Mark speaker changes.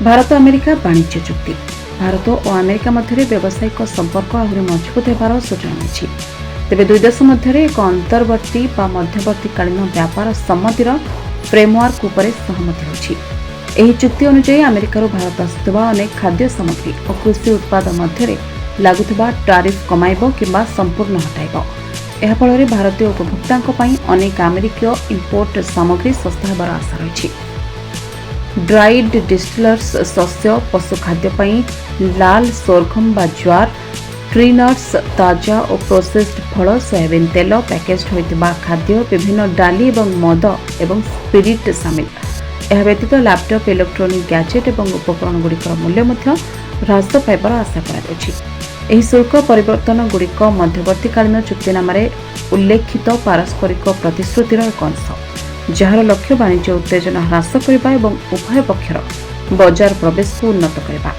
Speaker 1: Bharat America ବାଣିଜ୍ୟ ଚୁକ୍ତି। ଭାରତ ଓ America ମଧ୍ୟରେ ବ୍ୟବସାୟିକ ସମ୍ପର୍କ ଆହୁରି ମଜବୁତ ହେବାର ସୂଚନା ମିଳିଛି। ତେବେ ଦୁଇ ଦେଶ ମଧ୍ୟରେ ଏକ ଅନ୍ତର୍ବର୍ତ୍ତୀ ବା ମଧ୍ୟବର୍ତ୍ତୀକାଳୀନ ବ୍ୟାପାର ସମ୍ମତିର ଫ୍ରେମୱାର୍କ ଉପରେ ସହମତି ହୋଇଛି। ଏହି ଚୁକ୍ତି ଅନୁଯାୟୀ, ଆମେରିକାରୁ ଭାରତ ଆସୁଥିବା ଅନେକ ଖାଦ୍ୟ ସାମଗ୍ରୀ ଓ କୃଷି ଉତ୍ପାଦ ମଧ୍ୟରେ ଲାଗୁଥିବା ଟାରିଫ୍ କମାଇବ କିମ୍ବା ସମ୍ପୂର୍ଣ୍ଣ ହଟାଇବ। ଏହାଫଳରେ ଭାରତୀୟ ଉପଭୋକ୍ତାଙ୍କ ପାଇଁ ଅନେକ ଆମେରିକୀୟ ଇମ୍ପୋର୍ଟ ସାମଗ୍ରୀ ଶସ୍ତା ହେବାର ଆଶା ରହିଛି। ଡ୍ରାଇଡ୍ ଡିଷ୍ଟିଲର୍ସ ଶସ୍ୟ, ପଶୁ ଖାଦ୍ୟ ପାଇଁ ଲାଲ ସୋରଘମ ବା ଜ୍ୱାର, ଟ୍ରି ନଟ୍ସ, ତାଜା ଓ ପ୍ରୋସେସ୍ଡ ଫଳ, ସୋୟାବିନ୍ ତେଲ, ପ୍ୟାକେଜ୍ ହୋଇଥିବା ଖାଦ୍ୟ, ବିଭିନ୍ନ ଡାଲି ଏବଂ ମଦ ଏବଂ ସ୍ପିରିଟ୍ ସାମିଲ। ଏହା ବ୍ୟତୀତ ଲାପଟପ୍, ଇଲେକ୍ଟ୍ରୋନିକ୍ ଗ୍ୟାଜେଟ୍ ଏବଂ ଉପକରଣଗୁଡ଼ିକର ମୂଲ୍ୟ ମଧ୍ୟ ହ୍ରାସ ପାଇବାର ଆଶା କରାଯାଉଛି। ଏହି ଶୁଳ୍କ ପରିବର୍ତ୍ତନଗୁଡ଼ିକ ମଧ୍ୟବର୍ତ୍ତୀକାଳୀନ ଚୁକ୍ତିନାମାରେ ଉଲ୍ଲେଖିତ ପାରସ୍ପରିକ ପ୍ରତିଶ୍ରୁତିର ଏକ ଅଂଶ, ଯାହାର ଲକ୍ଷ୍ୟ ବାଣିଜ୍ୟ ଉତ୍ତେଜନା ହ୍ରାସ କରିବା ଏବଂ ଉଭୟ ପକ୍ଷର ବଜାର ପ୍ରବେଶକୁ ଉନ୍ନତ କରିବା।